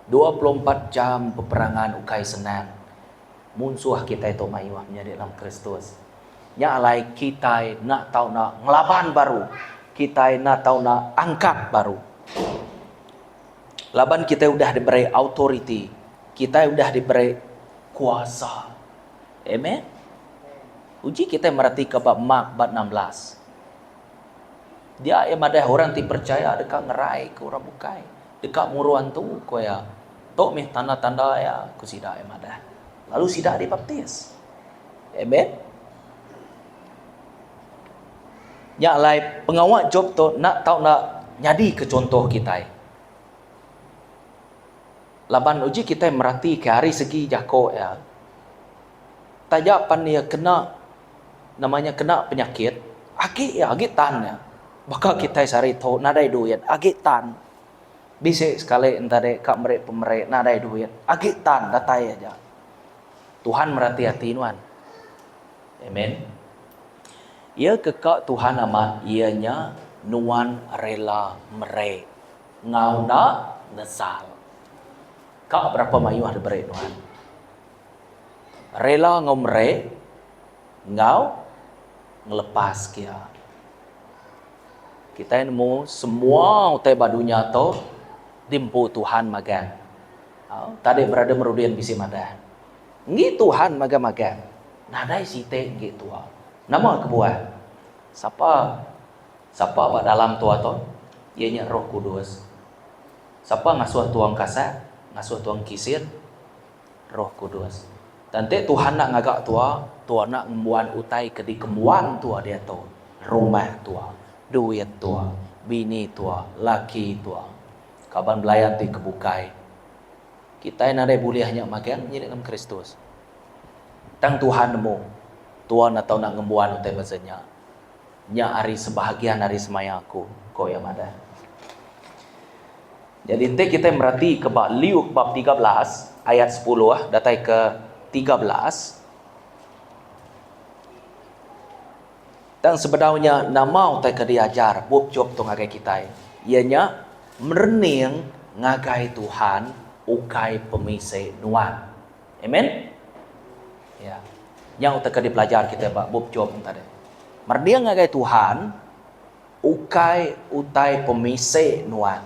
24 jam peperangan ukai senang. Munsuh kitai tu mayuh menyadi dalam Kristus. Nya alai kitai enda tau enda ngelaban baru. Kitai enda tau enda angkat baru. Laban kitai udah diberi autoriti, kitai udah diberi kuasa. Amen. Uji kitai meratika ba Mark ba 16. Dia iya madah orang ti percaya deka ngeraika orang bukai, deka muru antu, ku iya. Tu mih tanda-tanda iya, ku sida iya madah. Lalu sida dibaptis. Amen. Nya alai pengawa Job tu enda tau enda nyadika chunto kitai. Laban uji kitai meratika ari segi jako iya, taja pan iya kena nama nya kena penyakit, agi iya agi tan iya. Baka kitai sehari tu nadai duit agi tan. Bisi sekali enta dek ka meri pemeri nadai duit agi tan datai aja. Tuhan merati ati nuan. Amen. Iya ke ka Tuhan amat iya nya nuan rela meri enggau enda nesal. Ka berapa mayuh diberi nuan. Rela enggau meri enggau ngelepas ke iya. Kitai nemu semua utai ba dunya tu diempu Tuhan magang. Tadi Brother Merudin bisi madah. Enggi Tuhan magang-magang. Nadai siti enggi tua. Nama kebuah? Sapa sapa ba dalam tua tu? Iya nya Roh Kudus. Sapa ngasuh tua engkasak? Ngasuh tua engkisit? Roh Kudus. Tang enti Tuhan enda ngaga tua, tua enda ngembuan utai ke dikembuan tua diatu, rumah tua, duit tua, bini tua, laki tua, kaban belayan ti ke bukai. Kitai nadai bulih nya magang nyadi dalam Kristus. Tang Tuhan nemu tua enda tau enda ngembuan utai bansa nya. Nya ari sebahagian ari semaya aku, ko iya madah. Nyadi enti kitai meratika ba Luke bab 13 ayat 10 datai ke 13, tang sebedau nya nama utai ke diajar bup Job tu ngagai kitai? Iya nya merening ngagai Tuhan ukai pemisi nuan. Amen. Ya. Nya utai ke dipelajar kitai ba bup Job tadi. Merening ngagai Tuhan Ukai utai pemisi nuan.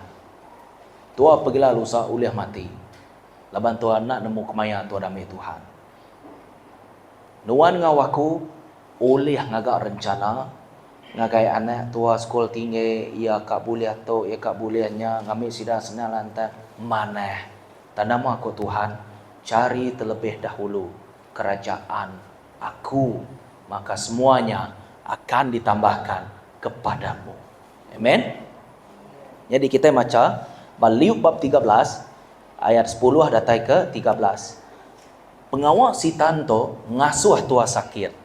Tua pegila lusa ulih mati. Laban tua enda nemu kemaya tua dami Tuhan. Nuan enggau aku ulih ngaga rencana ngagai anak tua sekul tinggi iya ka bulih tu iya ka bulih nya ngambi sida senang lantang manah. Tang nama ku Tuhan cari terlebih dahulu kerajaan Aku, maka semua nya akan ditambahkan kepadamu. Amen. Nyadi kitai macha ba Luke bab 13 ayat 10 datai ke 13. Pengawa sitan tu ngasuh tua sakit.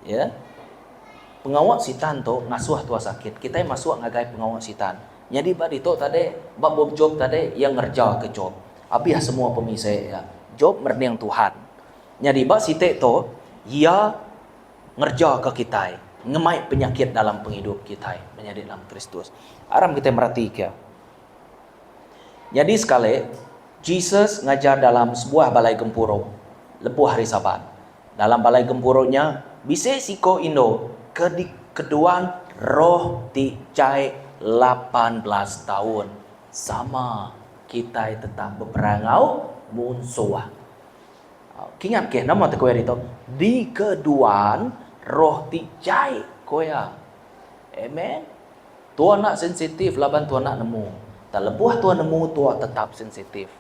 Ya. Pengawa sitan tu ngasuh tua sakit. Kitai masuk ngagai pengawa sitan. Nyadi ba ditu tadi, ba bup Job tadi, iya ngereja ke Job. Abih semua pemise iya. Job merening Tuhan. Nyadi ba siti tu, iya ngereja ke kitai, ngemai penyakit dalam pengidup kitai menyadi dalam Kristus. Aram kitai meratika. Nyadi sekali, Jesus ngajar dalam sebuah balai gempuru lebuh Hari Sabat. Dalam balai gempuru nya, bisi siku indu ke dikeduan roh ti jai 18 taun. Sama kitai tetap beperang enggau munsuh. Kingat keh nama te ku iya ditu? Dikeduan roh ti jai, ku iya. Amen. Tua enda sensitif laban tua enda nemu. Tang lebuh tua nemu tua tetap sensitif.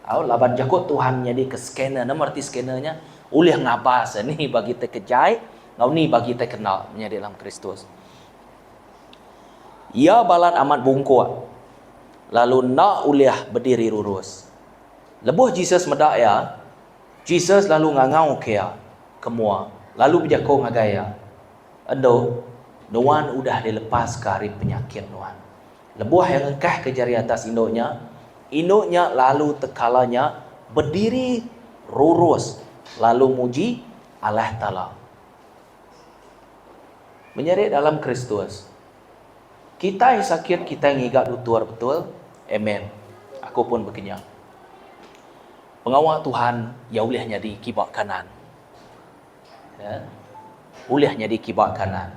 Au laban jaku Tuhan nyadika scanner. Nama reti scanner nya? Ulih ngabas ni bagi te ke jai enggau ni bagi te kena menyadi dalam Kristus. Iya balat amat bungkuk lalu enda ulih bediri rurus. Lebuh Jesus meda iya, Jesus lalu ngangauka iya ke mua lalu bejaku ngagai iya, Endo, nuan udah dilepaska ari penyakit nuan. Lebuh iya ngengkahka jari atas indu nya, indu nya lalu tekala nya bediri rurus lalu muji Allah Taala. Menyadi dalam Kristus, kitai sakit kitai ngiga dutur betul? Amen. Aku pun bekenya. Pengawa Tuhan iya ulih nyadi kiba kanan. Ya. Ulih nyadi kiba kanan.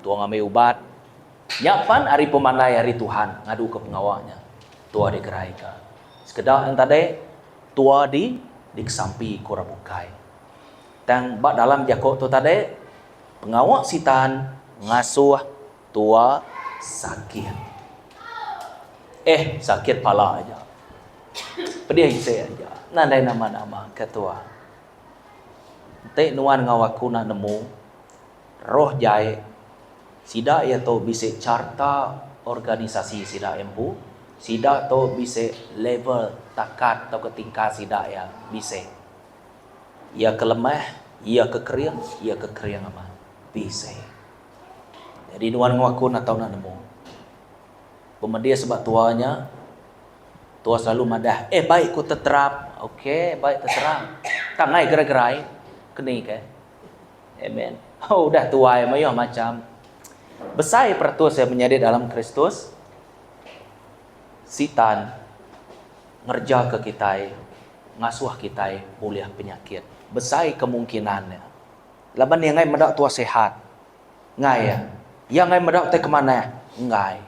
Tua ngambi ubat. Nya pan ari pemandai ari Tuhan ngaduka pengawa nya. Tua digeraika. Sekeda nya tadi tua di dikesampi ku orang bukai. Tang ba dalam jaku tu tadi pengawa sitan ngasuh tua sakit. Eh sakit pala aja. Pedih isi aja. Nadai nama-nama ke tua. Enti nuan enggau aku enda nemu, roh jai sida iya tu bisi charta organisasi sida iya empu, sida tu bisi level takat tauka tingkat sida iya bisi. Iya ke lemah, iya ke kering, iya ke kering amat bisi. Jadi nuan enggau aku enda tau enda nemu. Pemedis ba tua nya. Tua selalu madah, eh baik ku teterap. Ok, baik teterap. Tang ai gerai-gerai. Keni ke. Amen. Oh, udah tuai mayuh macam. Besai peratus iya menyadi dalam Kristus. Sitan ngereja ke kitai, ngasuh kitai bulih penyakit. Besai kemungkinan iya. Laban iya ngai meda tua sihat. Ngai iya. Iya ngai meda utai ke manah. Enggai.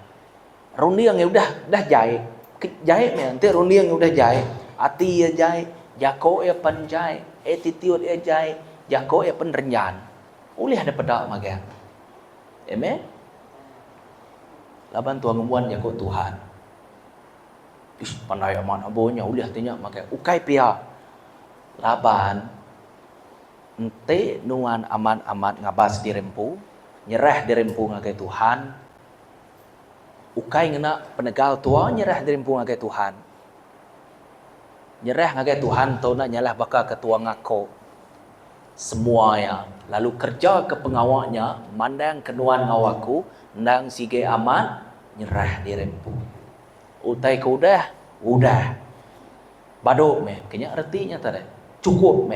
Runding iya udah udah jai. Jai meh enti runding iya udah jai, ati iya jai, jako iya pen jai, attitude iya jai, jako iya pen renjan. Ulih deh peda magang. Amen. Laban tua ngembuan jako Tuhan. Ish pandai amat abo nya ulih ti nya magang. Ukai pia. Laban enti nuan amat-amat ngabas diri empu, nyerah diri empu ngagai Tuhan, Ukai ngena penegal tua nyerah diri empu ngagai Tuhan. Nyerah ngagai Tuhan tu enda nyalah baka ke tua ngaku semua iya lalu kereja ke pengawa nya mandang ke nuan enggau aku endang sigi amat nyerah diri empu. Utai ke udah, udah. Badu meh ke nya reti nya tadi. Chukup meh.